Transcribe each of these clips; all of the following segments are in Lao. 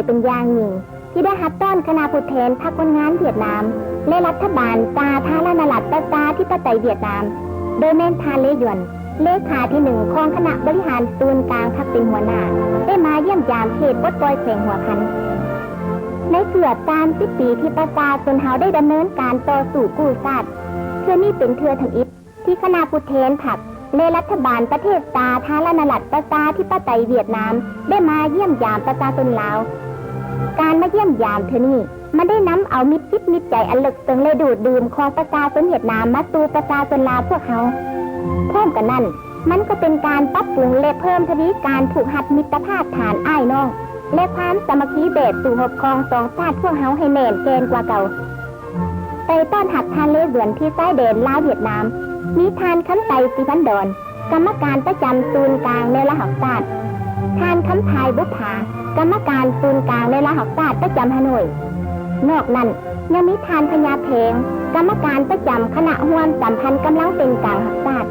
ເປັນຢ່າງຍິ່ງ ທີ່ໄດ້ຮັບຕ້ອນຄະນະຜູ້ແທນພັກຄົນງານຫວຽດນາມ ແລະ ລັດຖະບານສາທາລະນະລັດປະຊາທິປະໄຕຫວຽດນາມ, ໂດຍແມ່ນທ່ານ ເລ ຢວນ ເລຂາທີໜຶ່ງຂອງຄະນະບໍລິຫານສູນກາງພັກເປັນຫົວໜ້າ ໄດ້ມາຢ້ຽມຢາມເຂດປົດປ່ອຍແຂວງຫົວພັນ. ໃນເກືອບສາມສິບປີທີ່ປະຊາຊົນເຮົາໄດ້ດຳເນີນການຕໍ່ສູ້ກູ້ຊາດ, ເທື່ອນີ້ເປັນເທື່ອທຳອິດ ທີ່ຄະນະຜູ້ແທນພັກ ແລະ ລັດຖະບານປະເທດສາທາລະນະລັດປະຊາທິປະໄຕຫວຽດນາມ ໄດ້ມາຢ້ຽມຢາມປະຊາຊົນລາວ. ການມາຢ້ຽມຢາມເທື່ອນີ້ ມັນໄດ້ນຳເອົາມິດຈິດມິດໃຈອັນເລິກເຊິ່ງ ແລະ ດູດດື່ມຂອງປະຊາຊົນຫວຽດນາມມາສູ່ປະຊາຊົນລາວພວກເຮົາ. ພ້ອມກັນນັ້ນ, ມັນກໍເປັນການປັບປຸງ ແລະ ເພີ່ມທະວີການຜູກຮັດມິດຕະພາບຖານອ້າຍນ້ອງ ແລະ ຄວາມສາມັກຄີແບບສູ້ຮົບຂອງສອງຊາດພວກເຮົາໃຫ້ແໜ້ນແກ່ນກວ່າເກົ່າ. ໄປຕ້ອນຮັບທ່ານ ເລ ຢວນ ທີ່ຊາຍແດນລາວຫວຽດນາມ ມີທ່ານ ຄຳໄຕ ສີພັນດອນ ກຳມະການປະຈຳສູນກາງແນວລາວຮັກຊາດ, ທ່ານ ຄຳພາຍ ບຸບຜາ ກຳມະການສູນກາງແນວລາວຮັກຊາດປະຈຳຮ່າໂນ້ຍ. ນອກນັ້ນ ຍັງມີທ່ານ ພະຍາແພງ ກຳມະການປະຈຳຄະນະຮ່ວມສຳພັນກຳລັງເປັນກາງຮັກຊາດ.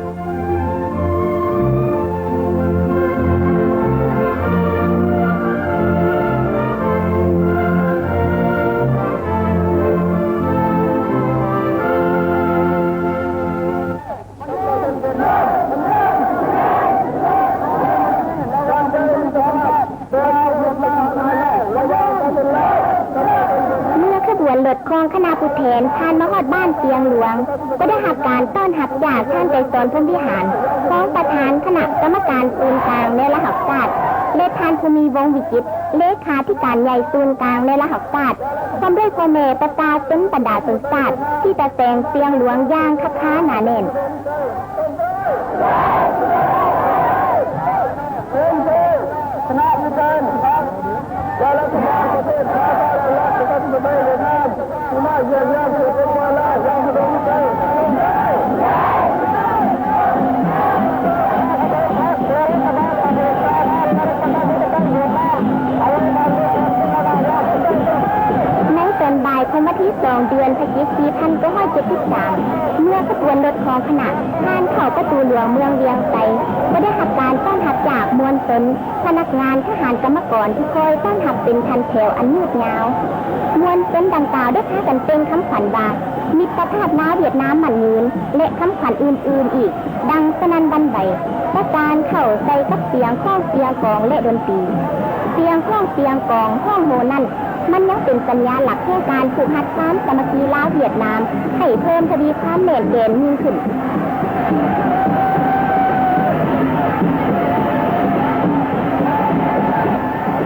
ເມື່ອຂະບວນລົດຂອງຄະນະຜູ້ແທນຜ່ານມາຮອດບ້ານຊຽງຫຼວງ, ກໍໄດ້ຮັບການຕ້ອນຮັບຈາກທ່ານ ໄກສອນ ພົມວິຫານ ຮອງປະທານຄະນະກຳມະການສູນກາງແນວລາວຮັກຊາດ ແລະ ທ່ານ ພູມີ ວົງວິຈິດ ເລຂາທິການໃຫຍ່ສູນກາງແນວລາວຮັກຊາດ, ພ້ອມດ້ວຍພໍ່ແມ່ປະຊາຊົນບັນດາຊົນຊາດ ທີ່ຕາແສງຊຽງຫຼວງຢ່າງຄັກຄາໜາແໜ້ນ. ເປັນເພ ຄະນະຜູ້ແທນພັກ ແລະ ລັດຖະບານປະເທດສາທາລະນະລັດປະຊາທິປະໄຕຫວຽດນາມ ທີ່ມາຢ້ຽມຢາມເຂດປົດປ່ອຍລາວຢ່າງສະດົງໃຈ. ໃນຕອນບ່າຍຂອງວັນທີສອງ ເດືອນພະຈິກ ປີພັນເກົ້າຮ້ອຍເຈັດສິບສາມ ເມື່ອຂະບວນລົດຂອງຄະນະຜ່ານເຂົ້າປະຕູຫຼວງເມືອງວຽງໄຊ ກໍໄດ້ຮັບການຕ້ອນຮັບຈາກມວນຊົນ, ພະນັກງານ, ທະຫານ, ກຳມະກອນທີ່ຄອຍຕ້ອນຮັບເປັນພັນແຖວອັນຍືດຍາວ. ມວນຊົນດັ່ງກ່າວໄດ້ພາກັນເປັ່ງຄຳຂວັນວ່າ ມິດຕະພາບລາວຫວຽດນາມໝັ້ນຍືນ ແລະ ຄຳຂວັນອື່ນໆອີກ ດັງສະໜັ່ນຫວັ່ນໄຫວ, ປະສານເຂົ້າໃສ່ກັບສຽງຂອງສຽງກອງ ແລະ ດົນຕີ. ສຽງຂອງສຽງກອງຮ້ອງໂຮນັ້ນ ມັນຍັງເປັນສັນຍາລັກແຫ່ງການຜູກຮັດຄວາມສາມັກຄີລາວຫວຽດນາມໃຫ້ເພີ່ມທະວີຄວາມແໜ້ນແກ່ນຍິ່ງຂຶ້ນ.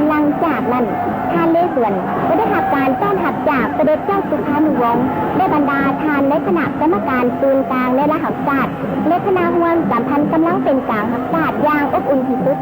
ຫຼັງຈາກນັ້ນ, ທ່ານ ເລ ຊວນ ກໍໄດ້ຮັບການຕ້ອນຮັບຈາກສະເດັດເຈົ້າສຸພານຸວົງ ແລະ ບັນດາທ່ານໃນຄະນະກຳມະການສູນກາງແນວລາວຮັກຊາດ ແລະ ຄະນະຮ່ວມສຳພັນກຳລັງເປັນກາງຮັກຊາດຢ່າງອົບອຸ່ນທີ່ສຸດ.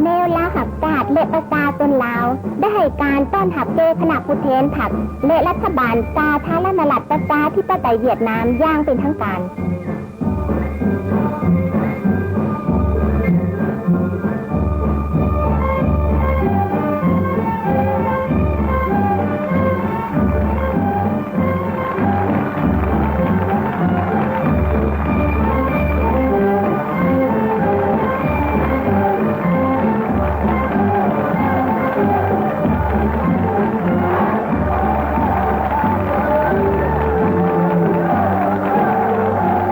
ແນວລາວຮັກຊາດ ແລະ ປະຊາຊົນລາວ ໄດ້ໃຫ້ການຕ້ອນຮັບແກ່ຄະນະຜູ້ແທນພັກ ແລະ ລັດຖະບານສາທາລະນະລັດປະຊາທິປະໄຕຫວຽດນາມຢ່າງເປັນທາງການ. ໃ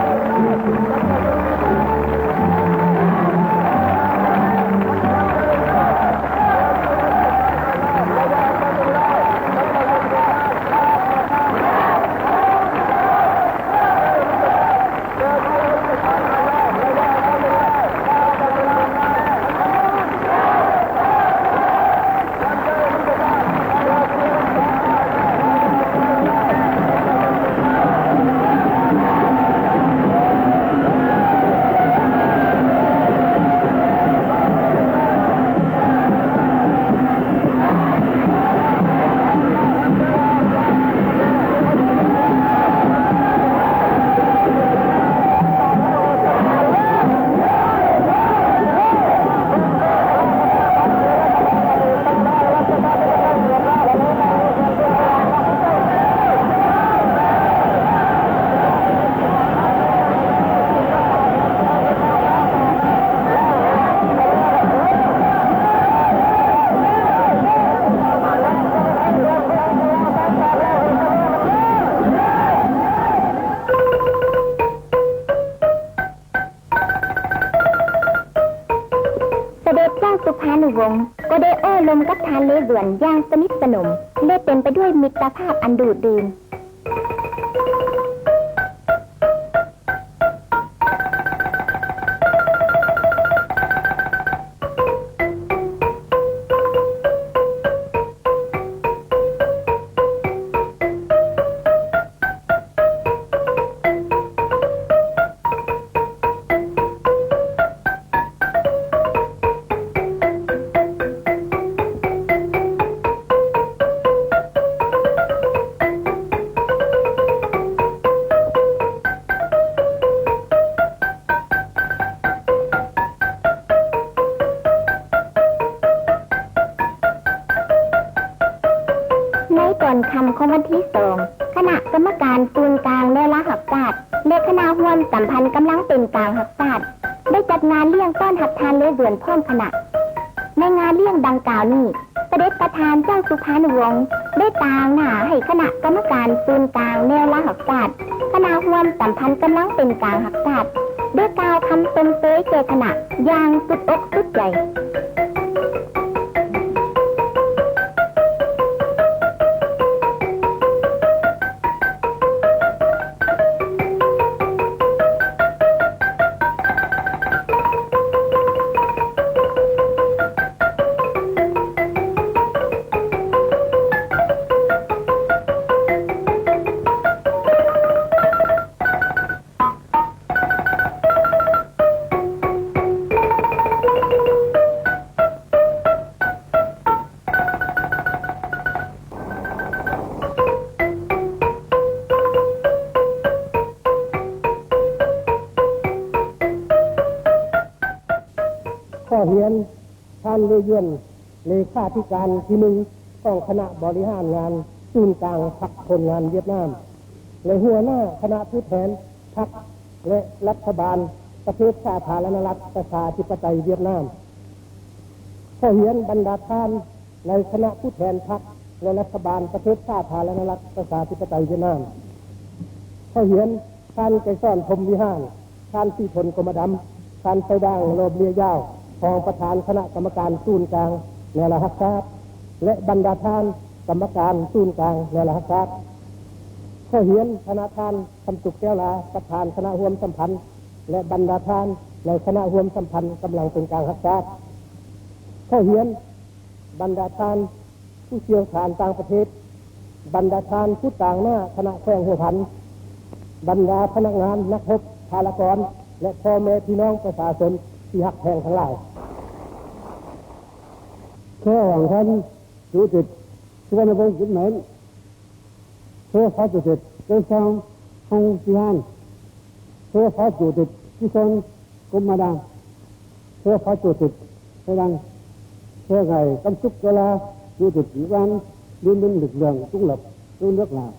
ສະເດັດເຈົ້າສຸພານຸວົງ ກໍໄດ້ໂອ້ລົມກັບທ່ານເລດວນຢ່າງສະໜິດສະໜົມ ແລະ ເຕັມໄປດ້ວຍມິດຕະພາບອັນດູດດື່ມ. ໃນຕອນຄ່ຳຂອງວັນທີສອງ ຄະນະກຳມະການສູນກາງແນວລາວຮັກຊາດ ແລະ ຄະນະຮ່ວມສຳພັນກຳລັງເປັນກາງຮັກຊາດ ໄດ້ຈັດງານລ້ຽງຕ້ອນຮັບທ່ານເລດວນພ້ອມຄະນະ. ໃນງານລ້ຽງດັ່ງກ່າວນີ້ ສະເດັດປະທານເຈົ້າສຸພານຸວົງ ໄດ້ຕາງໜ້າໃຫ້ຄະນະກຳມະການສູນກາງແນວລາວຮັກຊາດ, ຄະນະຮ່ວມສຳພັນກຳລັງເປັນກາງຮັກຊາດ ໄດ້ກ່າວຄຳຊົມເຊີຍແກ່ຄະນະຢ່າງສຸດອົກສຸດໃຈ. ຂໍຮຽນ ທ່ານ ເລ ຢວນ ເລຂາທິການທີໜຶ່ງຂອງຄະນະບໍລິຫານງານສູນກາງພັກຄົນງານຫວຽດນາມ ແລະ ຫົວໜ້າຄະນະຜູ້ແທນພັກ ແລະ ລັດຖະບານປະເທດສາທາລະນະລັດປະຊາທິປະໄຕຫວຽດນາມ. ຂໍຮຽນບັນດາທ່ານໃນຄະນະຜູ້ແທນພັກ ແລະ ລັດຖະບານປະເທດສາທາລະນະລັດປະຊາທິປະໄຕຫວຽດນາມ. ຂໍຮຽນ ທ່ານ ໄກສອນ ພົມວິຫານ, ທ່ານ ສີທົນ ກົມມະດຳ, ທ່ານ ໄຊດາງ ໂລບເລຍາວ, ຮອງປະທານຄະນະກຳມະການສູນກາງແນວລາວຮັກຊາດ ແລະ ບັນດາທ່ານກຳມະການສູນກາງແນວລາວຮັກຊາດ. ຂໍຮຽນຄະນະທ່ານ ຄຳສຸກ ແກ້ວລາ, ປະທານຄະນະຮ່ວມສຳພັນ ແລະ ບັນດາທ່ານໃນຄະນະຮ່ວມສຳພັນກຳລັງເປັນກາງຮັກຊາດ. ຂໍຮຽນ ບັນດາທ່ານຜູ້ຊ່ຽວຊານຕ່າງປະເທດ, ບັນດາທ່ານຜູ້ຕາງໜ້າຄະນະແຂວງຫົວພັນ, ບັນດາພະນັກງານ, ນັກຮົບ, ພາລະກອນ ແລະ ພໍ່ແມ່ພີ່ນ້ອງປະຊາຊົນທີ່ຮັກແພງທັງຫຼາຍ. ແຄ່ຫວັງທ່ານ ຈຸຕິດ ສຸວັນນະວົງ ຈຸດແມ່ນ. Thưa Phó Chủ tịch Cây Son Hồng Duy Han, thưa Phó Chủ tịch Chi Son Kôm Ma Đam, thưa Phó Chủ tịch Thầy Đăng, thưa ngài Căm Súc Cơ La, Chủ tịch Ủy ban Liên minh lực lượng trung lập yêu nước Lào,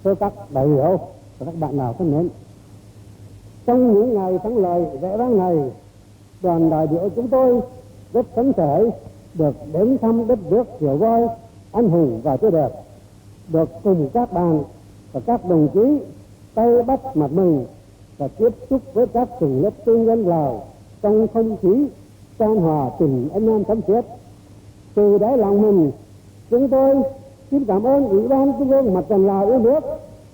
thưa các đại biểu và các bạn Lào thân mến. Trong những ngày thắng lợi vẻ vang này, đoàn đại biểu chúng tôi rất phấn khởi được đến thăm đất nước triệu voi anh hùng và tươi đẹp, được cùng các bạn và các đồng chí tay bắt mặt mừng và tiếp xúc với các tầng lớp nhân dân Lào trong không khí chan hòa tình anh em thắm thiết. Từ đáy lòng mình, chúng tôi xin cảm ơn Ủy ban Trung ương Mặt trận Lào yêu nước,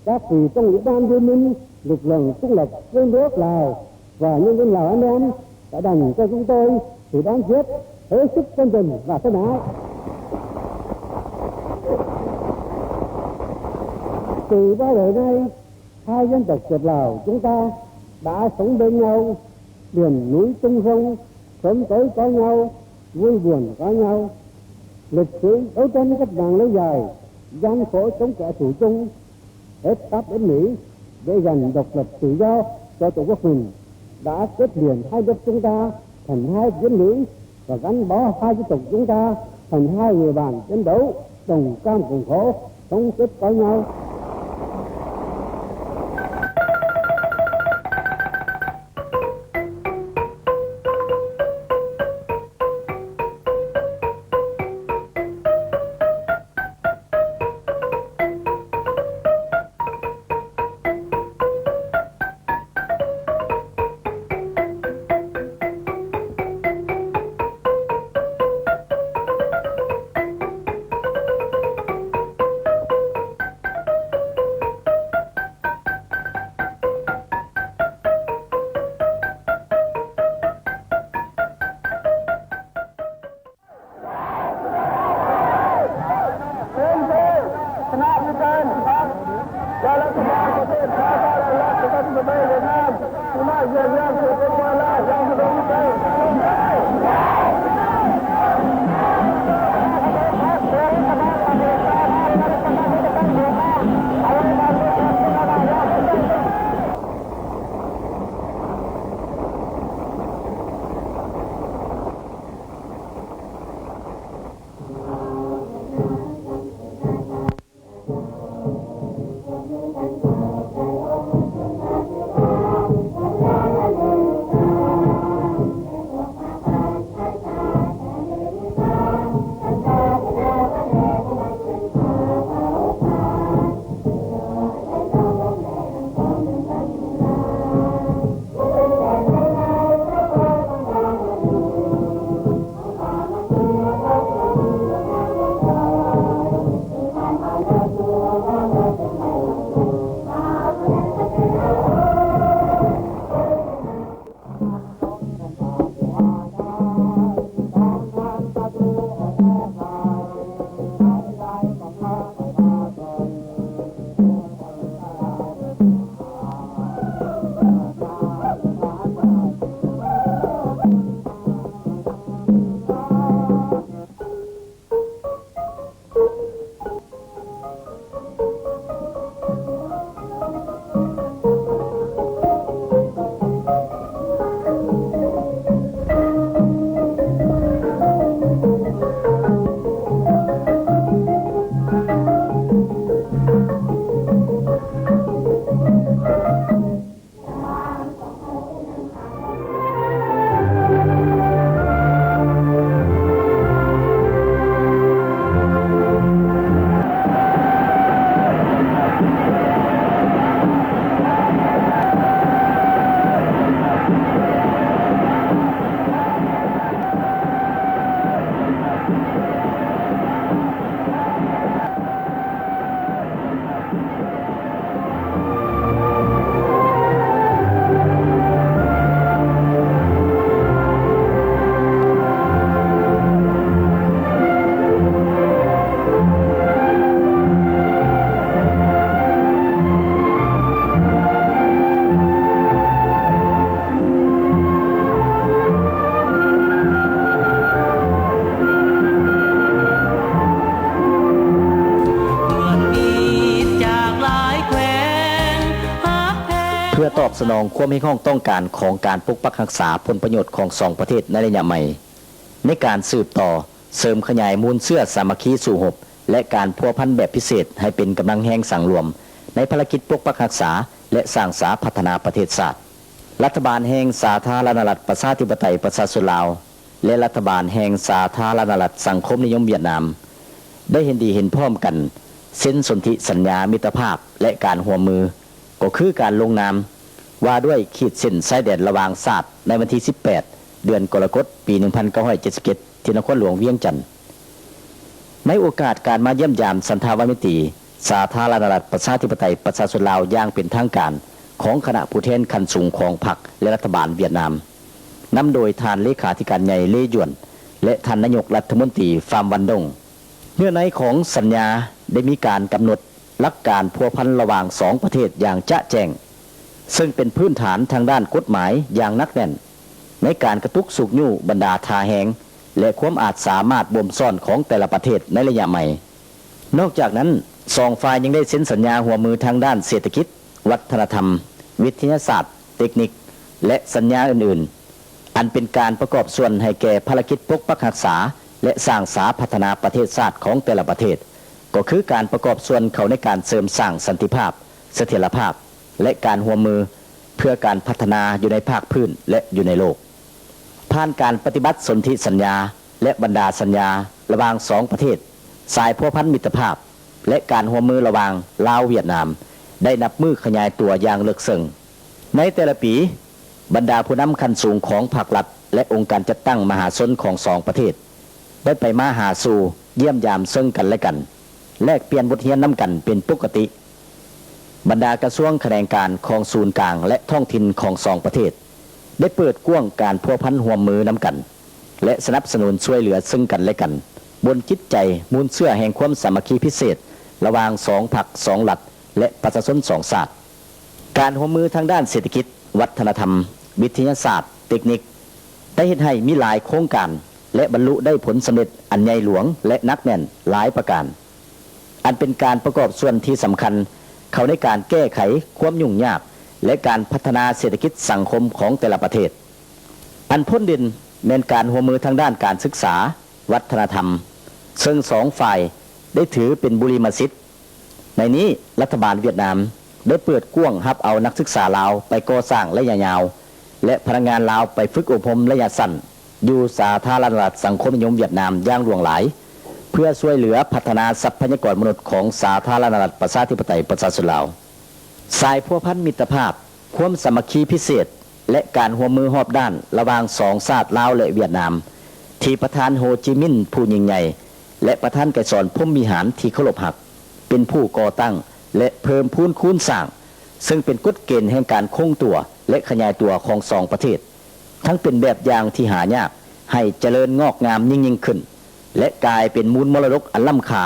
các vị trong Ủy ban Liên minh lực lượng trung lập yêu nước Lào và nhân dân Lào anh em đã dành cho chúng tôi sự đón tiếp hết sức chân tình và thân ái. Từ bao đời nay, hai dân tộc Việt Lào chúng ta đã sống bên nhau, biển núi chung sông, sớm tối có nhau, vui buồn có nhau. Lịch sử đấu tranh cách mạng lâu dài, gian khổ chống kẻ thù chung, hết Pháp đến Mỹ, để giành độc lập tự do cho Tổ quốc mình, đã kết liền hai nước chúng ta thành hai chiến lũy và gắn bó hai dân tộc chúng ta thành hai người bạn chiến đấu, đồng cam cộng khổ, sống chết có nhau. ສະໜອງຄວາມຮຽກຮ້ອງຕ້ອງການຂອງການປົກປັກຮັກສາຜົນປະໂຫຍດຂອງສອງປະເທດໃນໄລຍະໃໝ່, ໃນການສືບຕໍ່ເສີມຂະຫຍາຍມູນເຊື້ອສາມັກຄີສູ້ຮົບ ແລະ ການພົວພັນແບບພິເສດໃຫ້ເປັນກຳລັງແຮງສັງລວມໃນພາລະກິດປົກປັກຮັກສາ ແລະ ສ້າງສາພັດທະນາປະເທດຊາດ. ລັດຖະບານແຫ່ງສາທາລະນະລັດປະຊາທິປະໄຕປະຊາຊົນລາວ ແລະ ລັດຖະບານແຫ່ງສາທາລະນະລັດສັງຄົມນິຍົມຫວຽດນາມ ໄດ້ເຫັນດີເຫັນພ້ອມກັນເຊັນສົນທິສັນຍາມິດຕະພາບ ແລະ ການຮ່ວມມື ກໍຄືການລົງນາມວ່າດ້ວຍຂີດເສັ້ນຊາຍແດນລະຫວ່າງຊາດໃນວັນທີສິບແປດ ເດືອນກໍລະກົດ ປີໜຶ່ງພັນເກົ້າຮ້ອຍເຈັດສິບເຈັດ ທີ່ນະຄອນຫຼວງວຽງຈັນ. ໃນໂອກາດການມາຢ້ຽມຢາມສັນຖາວະມິດຕີ ສາທາລະນະລັດປະຊາທິປະໄຕປະຊາຊົນລາວຢ່າງເປັນທາງການຂອງຄະນະຜູ້ແທນຂັ້ນສູງຂອງພັກ ແລະ ລັດຖະບານຫວຽດນາມ ນຳໂດຍທ່ານເລຂາທິການໃຫຍ່ ເລ ຢວນ ແລະ ທ່ານນາຍົກລັດຖະມົນຕີ ຟາມ ວັນດົງ. ເນື້ອໃນຂອງສັນຍາໄດ້ມີການກຳນົດຫຼັກການພົວພັນລະຫວ່າງສອງປະເທດຢ່າງຈະແຈ້ງ, ເຊິ່ງເປັນພື້ນຖານທາງດ້ານກົດໝາຍຢ່າງໜັກແໜ້ນ ໃນການກະຕຸກຊຸກຍູ້ບັນດາທ່າແຮງ ແລະ ຄວາມອາດສາມາດບົ່ມຊ້ອນຂອງແຕ່ລະປະເທດໃນໄລຍະໃໝ່. ນອກຈາກນັ້ນ, ສອງຝ່າຍຍັງໄດ້ເຊັນສັນຍາຮ່ວມມືທາງດ້ານເສດຖະກິດ, ວັດທະນະທຳ, ວິທະຍາສາດ, ເຕັກນິກ ແລະ ສັນຍາອື່ນໆ ອັນເປັນການປະກອບສ່ວນໃຫ້ແກ່ພາລະກິດປົກປັກຮັກສາ ແລະ ສ້າງສາພັດທະນາປະເທດຊາດຂອງແຕ່ລະປະເທດ, ກໍຄືການປະກອບສ່ວນເຂົ້າໃນການເສີມສ້າງສັນຕິພາບ, ສະຖຽນລະພາບ ແລະ ການຮ່ວມມືເພື່ອການພັດທະນາຢູ່ໃນພາກພື້ນ ແລະ ຢູ່ໃນໂລກ. ຜ່ານການປະຕິບັດສົນທິສັນຍາ ແລະ ບັນດາສັນຍາລະຫວ່າງສອງປະເທດ, ສາຍພົວພັນມິດຕະພາບ ແລະ ການຮ່ວມມືລະຫວ່າງລາວ-ຫວຽດນາມ ໄດ້ນັບມື້ຂະຫຍາຍຕົວຢ່າງເລິກເຊິ່ງ. ໃນແຕ່ລະປີ, ບັນດາຜູ້ນຳຂັ້ນສູງຂອງພາກລັດ ແລະ ອົງການຈັດຕັ້ງມະຫາຊົນຂອງສອງປະເທດ ໄດ້ໄປມາຫາສູ່, ຢ້ຽມຢາມເຊິ່ງກັນແລະກັນ, ແລກປ່ຽນບົດຮຽນນຳກັນເປັນປົກກະຕິ. ບັນດາກະຊວງຂະແໜງການຂອງສູນກາງ ແລະ ທ້ອງຖິ່ນຂອງສອງປະເທດ ໄດ້ເປີດກວ້າງການພົວພັນຮ່ວມມືນຳກັນ ແລະ ສະໜັບສະໜູນຊ່ວຍເຫຼືອເຊິ່ງກັນແລະກັນ ບົນຈິດໃຈມູນເຊື້ອແຫ່ງຄວາມສາມັກຄີພິເສດ ລະຫວ່າງສອງພັກ, ສອງລັດ ແລະ ປະຊາຊົນສອງຊາດ. ການຮ່ວມມືທາງດ້ານເສດຖະກິດ, ວັດທະນະທຳ, ວິທະຍາສາດ, ເຕັກນິກ ໄດ້ເຮັດໃຫ້ມີຫຼາຍໂຄງການ ແລະ ບັນລຸໄດ້ຜົນສຳເລັດອັນໃຫຍ່ຫຼວງ ແລະ ໜັກແໜ້ນຫຼາຍປະການ, ອັນເປັນການປະກອບສ່ວນທີ່ສຳຄັນເຂົ້າໃນການແກ້ໄຂຄວາມຫຍຸ້ງຍາກ ແລະ ການພັດທະນາເສດຖະກິດສັງຄົມຂອງແຕ່ລະປະເທດ. ອັນພົ້ນເດັ່ນແມ່ນການຮ່ວມມືທາງດ້ານການສຶກສາ, ວັດທະນະທຳ, ເຊິ່ງສອງຝ່າຍໄດ້ຖືເປັນບຸລິມະສິດ. ໃນນີ້, ລັດຖະບານຫວຽດນາມໄດ້ເປີດກວ້າງຮັບເອົານັກສຶກສາລາວໄປກໍ່ສ້າງໄລຍະຍາວ ແລະ ພະນັກງານລາວໄປຝຶກອົບຮົມໄລຍະສັ້ນ ຢູ່ສາທາລະນະລັດສັງຄົມນິຍົມຫວຽດນາມຢ່າງຫຼວງຫຼາຍ ເພື່ອຊ່ວຍເຫຼືອພັດທະນາຊັບພະຍາກອນມະນຸດຂອງສາທາລະນະລັດປະຊາທິປະໄຕປະຊາຊົນລາວ. ສາຍພົວພັນມິດຕະພາບ, ຄວາມສາມັກຄີພິເສດ ແລະ ການຮ່ວມມືຮອບດ້ານລະຫວ່າງສອງຊາດລາວ ແລະ ຫວຽດນາມ ທີ່ປະທານໂຮຈິມິນຜູ້ຍິ່ງໃຫຍ່ ແລະ ປະທານໄກສອນ ພົມວິຫານທີ່ເຄົາລົບຮັກ ເປັນຜູ້ກໍ່ຕັ້ງ ແລະ ເພີ່ມພູນຄູນສ້າງ, ເຊິ່ງເປັນກົດເກນແຫ່ງການຄົງຕົວ ແລະ ຂະຫຍາຍຕົວຂອງສອງປະເທດ, ທັງເປັນແບບຢ່າງທີ່ຫາຍາກໃຫ້ຈະເລີນງອກງາມຍິ່ງໆຂຶ້ນ ແລະ ກາຍເປັນມູນມໍລະດົກອັນລ້ຳຄ່າ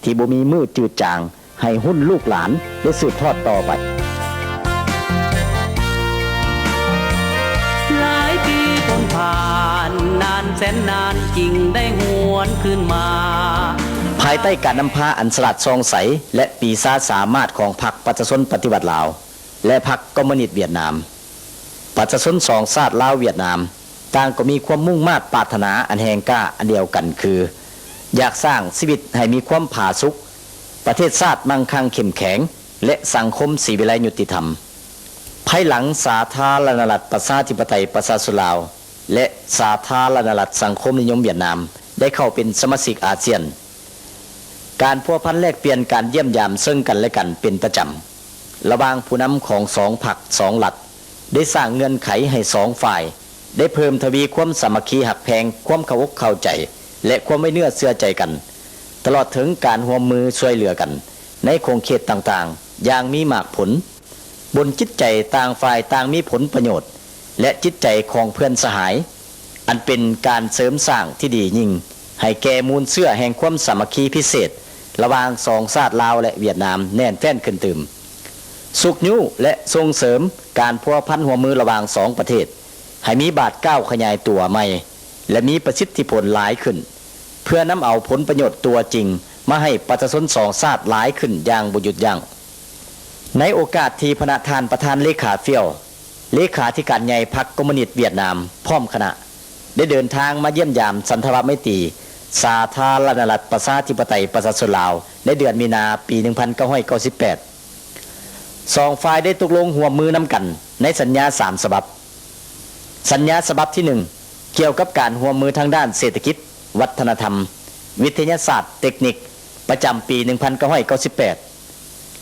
ທີ່ບໍ່ມີມື້ຈືດຈາງ ໃຫ້ຮຸ່ນລູກຫຼານໄດ້ສືບທອດຕໍ່ໄປ. ຫຼາຍປີພົ້ນຜ່ານ ນານແສນນານຈຶ່ງໄດ້ຫວນຄືນມາ. ພາຍໃຕ້ການນຳພາອັນສະຫຼາດສ່ອງໃສ ແລະ ປີຊາສາມາດຂອງພັກປະຊາຊົນປະຕິວັດລາວ ແລະ ພັກຄອມມູນິດຫວຽດນາມ, ປະຊາຊົນສອງຊາດລາວ-ຫວຽດນາມ ຕ່າງກໍມີຄວາມມຸ່ງມາດປາດຖະໜາອັນແຮງກ້າອັນດຽວກັນ ຄື ຢາກສ້າງຊີວິດໃຫ້ມີຄວາມຜາສຸກ, ປະເທດຊາດມັ່ງຄັ່ງເຂັ້ມແຂງ ແລະ ສັງຄົມສີວິໄລຍຸຕິທຳ. ພາຍຫຼັງສາທາລະນະລັດປະຊາທິປະໄຕປະຊາຊົນລາວ ແລະ ສາທາລະນະລັດສັງຄົມນິຍົມຫວຽດນາມ ໄດ້ເຂົ້າເປັນສະມາຊິກອາຊຽນ, ການພົວພັນແລກປ່ຽນການຢ້ຽມຢາມເຊິ່ງກັນແລະກັນເປັນປະຈຳ ລະຫວ່າງຜູ້ນຳຂອງສອງພັກສອງລັດ ໄດ້ສ້າງເງື່ອນໄຂໃຫ້ສອງຝ່າຍໄດ້ເພີ່ມທະວີຄວາມສາມັກຄີຮັກແພງ, ຄວາມເຂົ້າອົກເຂົ້າໃຈ ແລະ ຄວາມໄວ້ເນື້ອເຊື່ອໃຈກັນ, ຕະຫຼອດເຖິງການຮ່ວມມືຊ່ວຍເຫຼືອກັນໃນຂົງເຂດຕ່າງໆຢ່າງມີໝາກຜົນ. ບົນຈິດໃຈຕ່າງຝ່າຍຕ່າງມີຜົນປະໂຫຍດ ແລະ ຈິດໃຈຂອງເພື່ອນສະຫາຍ ອັນເປັນການເສີມສ້າງທີ່ດີຍິ່ງໃຫ້ແກ່ມູນເຊື້ອແຫ່ງຄວາມສາມັກຄີພິເສດລະຫວ່າງສອງຊາດລາວ ແລະ ຫວຽດນາມແໜ້ນແຟ້ນຂຶ້ນຕື່ມ, ຊຸກຍູ້ ແລະ ສົ່ງເສີມການພົວພັນຮ່ວມມືລະຫວ່າງສອງປະເທດໃຫ້ມີບາດກ້າວຂະຫຍາຍຕົວໃໝ່ ແລະ ມີປະສິດທິຜົນຫຼາຍຂຶ້ນ ເພື່ອນຳເອົາຜົນປະໂຫຍດຕົວຈິງມາໃຫ້ປະຊາຊົນສອງຊາດຫຼາຍຂຶ້ນຢ່າງບໍ່ຢຸດຢັ້ງ. ໃນໂອກາດທີ່ພະນະທ່ານປະທານເລຂາ ຟຽວ ເລຂາທິການໃຫຍ່ພັກຄອມມູນິດຫວຽດນາມ ພ້ອມຄະນະ ໄດ້ເດີນທາງມາຢ້ຽມຢາມສັນທະວະໄມຕີ ສາທາລະນະລັດ ປະຊາທິປະໄຕ ປະຊາຊົນລາວ ໃນເດືອນມີນາ ປີໜຶ່ງພັນເກົ້າຮ້ອຍເກົ້າສິບແປດ. ສອງຝ່າຍໄດ້ຕົກລົງຮ່ວມມືນຳກັນໃນສັນຍາສາມສະບັບ. ສັນຍາສະບັບທີໜຶ່ງ ກ່ຽວກັບການຮ່ວມມືທາງດ້ານເສດຖະກິດ, ວັດທະນະທຳ, ວິທະຍາສາດ, ເຕັກນິກ ປະຈຳປີໜຶ່ງພັນເກົ້າຮ້ອຍເກົ້າສິບແປດ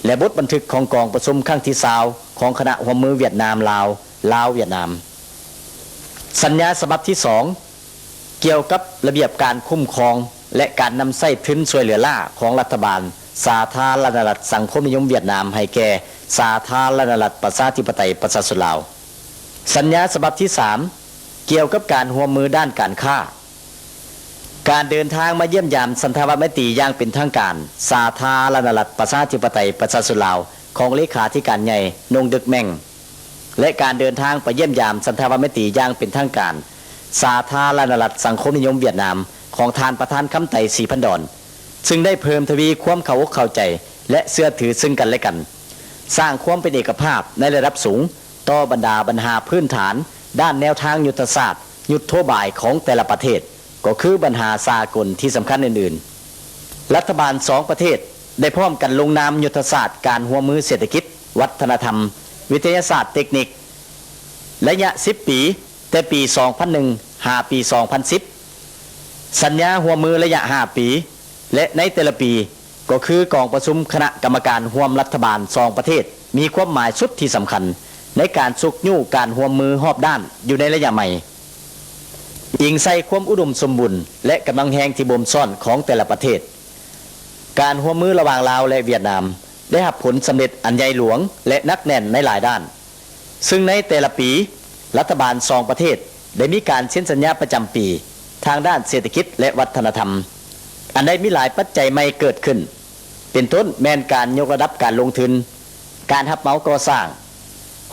ແລະ ບົດບັນທຶກຂອງກອງປະຊຸມຄັ້ງທີຊາວ ຂອງຄະນະຮ່ວມມືຫວຽດນາມ-ລາວ, ລາວ-ຫວຽດນາມ. ສັນຍາສະບັບທີສອງ ກ່ຽວກັບລະບຽບການຄຸ້ມຄອງ ແລະ ການນຳໃຊ້ທຶນຊ່ວຍເຫຼືອລ້າຂອງລັດຖະບານສາທາລະນະລັດສັງຄົມນິຍົມຫວຽດນາມ ໃຫ້ແກ່ສາທາລະນະລັດປະຊາທິປະໄຕປະຊາຊົນລາວ. ສັນຍາສະບັບທີສາມ ກ່ຽວກັບການຮ່ວມມືດ້ານການຄ້າ. ການເດີນທາງມາຢ້ຽມຢາມສັນທະວະໄມຕີຢ່າງເປັນທາງການ ສາທາລະນະລັດປະຊາທິປະໄຕປະຊາຊົນລາວ ຂອງເລຂາທິການໃຫຍ່ ນົງ ດຶກ ແມັງ ແລະ ການເດີນທາງໄປຢ້ຽມຢາມສັນທະວະໄມຕີຢ່າງເປັນທາງການ ສາທາລະນະລັດສັງຄົມນິຍົມຫວຽດນາມ ຂອງທ່ານປະທານ ຄຳໄຕ ສີພັນດອນ ຊຶ່ງໄດ້ເພີ່ມທະວີຄວາມເຂົ້າອົກເຂົ້າໃຈ ແລະ ເຊື່ອຖືເຊິ່ງກັນແລະກັນ, ສ້າງຄວາມເປັນເອກະພາບໃນລະດັບສູງຕໍ່ບັນດາບັນຫາພື້ນຖານດ້ານແນວທາງຍຸດທະສາດ, ຍຸດໂທບາຍຂອງແຕ່ລະປະເທດ ກໍຄືບັນຫາສາກົນທີ່ສຳຄັນອື່ນໆ. ລັດຖະບານສອງປະເທດໄດ້ພ້ອມກັນລົງນາມຍຸດທະສາດການຮ່ວມມືເສດຖະກິດ, ວັດທະນະທຳ, ວິທະຍາສາດເຕັກນິກ ໄລຍະສິບປີ ແຕ່ປີສອງພັນໜຶ່ງ ຫາປີສອງພັນສິບ, ສັນຍາຮ່ວມມືໄລຍະຫ້າປີ ແລະ ໃນແຕ່ລະປີ ກໍຄືກອງປະຊຸມຄະນະກຳມະການຮ່ວມລັດຖະບານສອງປະເທດ ມີຄວາມໝາຍສຸດທີ່ສຳຄັນໃນການຊຸກຍູ້ການຮ່ວມມືຮອບດ້ານຢູ່ໃນໄລຍະໃໝ່, ອີງໃສ່ຄວາມອຸດົມສົມບູນ ແລະ ກຳລັງແຮງທີ່ບົ່ມຊ້ອນຂອງແຕ່ລະປະເທດ. ການຮ່ວມມືລະຫວ່າງລາວ ແລະ ຫວຽດນາມ ໄດ້ຮັບຜົນສຳເລັດອັນໃຫຍ່ຫຼວງ ແລະ ໜັກແໜ້ນໃນຫຼາຍດ້ານ, ຊຶ່ງໃນແຕ່ລະປີ ລັດຖະບານສອງປະເທດໄດ້ມີການເຊັນສັນຍາປະຈຳປີທາງດ້ານເສດຖະກິດ ແລະ ວັດທະນະທຳ ອັນໄດ້ມີຫຼາຍປັດໄຈໃໝ່ເກີດຂຶ້ນ, ເປັນຕົ້ນແມ່ນການຍົກລະດັບການລົງທຶນ, ການຮັບເໝົາກໍ່ສ້າງ,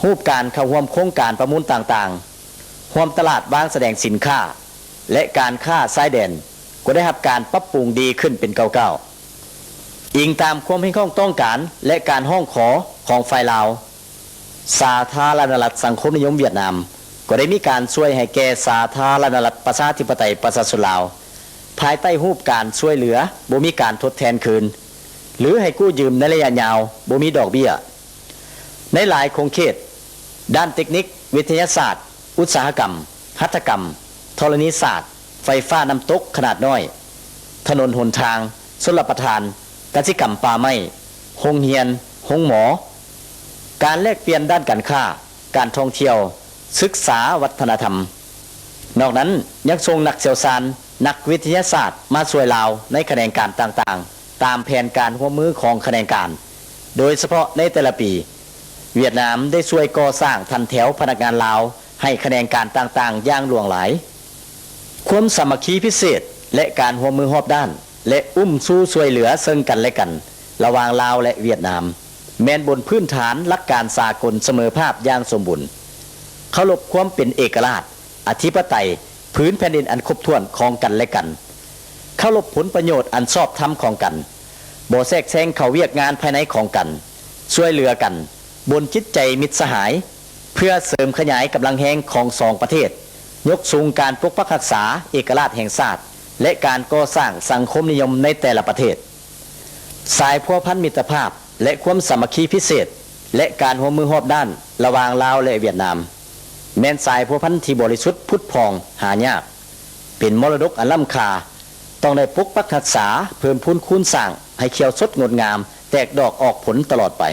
ຮູບການເຂົ້າຮ່ວມໂຄງການປະມູນຕ່າງໆ, ຮ່ວມຕະຫຼາດວາງສະແດງສິນຄ້າ ແລະ ການຄ້າຊາຍແດນ ກໍໄດ້ຮັບການປັບປຸງດີຂຶ້ນເປັນກ້າວໆ. ອີງຕາມຄວາມຮຽກຮ້ອງຕ້ອງການ ແລະ ການຮ້ອງຂໍຂອງຝ່າຍລາວ, ສາທາລະນະລັດສັງຄົມນິຍົມຫວຽດນາມ ກໍໄດ້ມີການຊ່ວຍໃຫ້ແກ່ສາທາລະນະລັດປະຊາທິປະໄຕປະຊາຊົນລາວ ພາຍໃຕ້ຮູບການຊ່ວຍເຫຼືອບໍ່ມີການທົດແທນຄືນ ຫຼື ໃຫ້ກູ້ຢືມໃນໄລຍະຍາວບໍ່ມີດອກເບ້ຍ. ໃນຫຼາຍຂົງເຂດ ດ້ານເຕັກນິກ, ວິທະຍາສາດ, ອຸດສາຫະກຳ, ຫັດຖະກຳ, ທໍລະນີສາດ, ໄຟຟ້ານ້ຳຕົກຂະໜາດນ້ອຍ, ຖະໜົນຫົນທາງ, ຊົນລະປະທານ, ກະສິກຳປ່າໄມ້, ໂຮງຮຽນ, ໂຮງໝໍ, ການແລກປ່ຽນດ້ານການຄ້າ, ການທ່ອງທ່ຽວ, ສຶກສາ, ວັດທະນະທຳ. ນອກນັ້ນຍັງສົ່ງນັກຊ່ຽວຊານ, ນັກວິທະຍາສາດມາຊ່ວຍລາວໃນຂະແໜງການຕ່າງໆ ຕາມແຜນການຮ່ວມມືຂອງຂະແໜງການ, ໂດຍສະເພາະໃນແຕ່ລະປີ ຫວຽດນາມໄດ້ຊ່ວຍກໍ່ສ້າງຖັນແຖວພະນັກງານລາວໃຫ້ຂະແໜງການຕ່າງໆຢ່າງຫຼວງຫຼາຍ. ຄວາມສາມັກຄີພິເສດ ແລະ ການຮ່ວມມືຮອບດ້ານ ແລະ ອຸ້ມຊູຊ່ວຍເຫຼືອເຊິ່ງກັນແລະກັນ ລະຫວ່າງລາວ ແລະ ຫວຽດນາມ ແມ່ນບົນພື້ນຖານຫຼັກການສາກົນສະເໝີພາບຢ່າງສົມບູນ, ເຄົາລົບຄວາມເປັນເອກະລາດ, ອະທິປະໄຕ, ພື້ນແຜ່ນດິນອັນຄົບຖ້ວນຂອງກັນແລະກັນ, ເຄົາລົບຜົນປະໂຫຍດອັນຊອບທຳຂອງກັນ, ບໍ່ແຊກແຊງເຂົ້າວຽກງານພາຍໃນຂອງກັນ, ຊ່ວຍເຫຼືອກັນ, ບົນຈິດໃຈມິດສະຫາຍ, ເພື່ອເສີມຂະຫຍາຍກຳລັງແຮງຂອງສອງປະເທດ, ຍົກສູງການປົກປັກຮັກສາເອກະລາດແຫ່ງຊາດ ແລະ ການກໍ່ສ້າງສັງຄົມນິຍົມໃນແຕ່ລະປະເທດ. ສາຍພົວພັນມິດຕະພາບ ແລະ ຄວາມສາມັກຄີພິເສດ ແລະ ການຮ່ວມມືຮອບດ້ານລະຫວ່າງລາວ ແລະ ຫວຽດນາມ ແມ່ນສາຍພົວພັນທີ່ບໍລິສຸດຜຸດຜ່ອງຫາຍາກ, ເປັນມໍລະດົກອັນລ້ຳຄ່າ, ຕ້ອງໄດ້ປົກປັກຮັກສາ, ເພີ່ມພູນຄູນສ້າງໃຫ້ຂຽວສົດງົດງາມ, ແຕກດອກອອກຜົນຕະຫຼອດໄປ.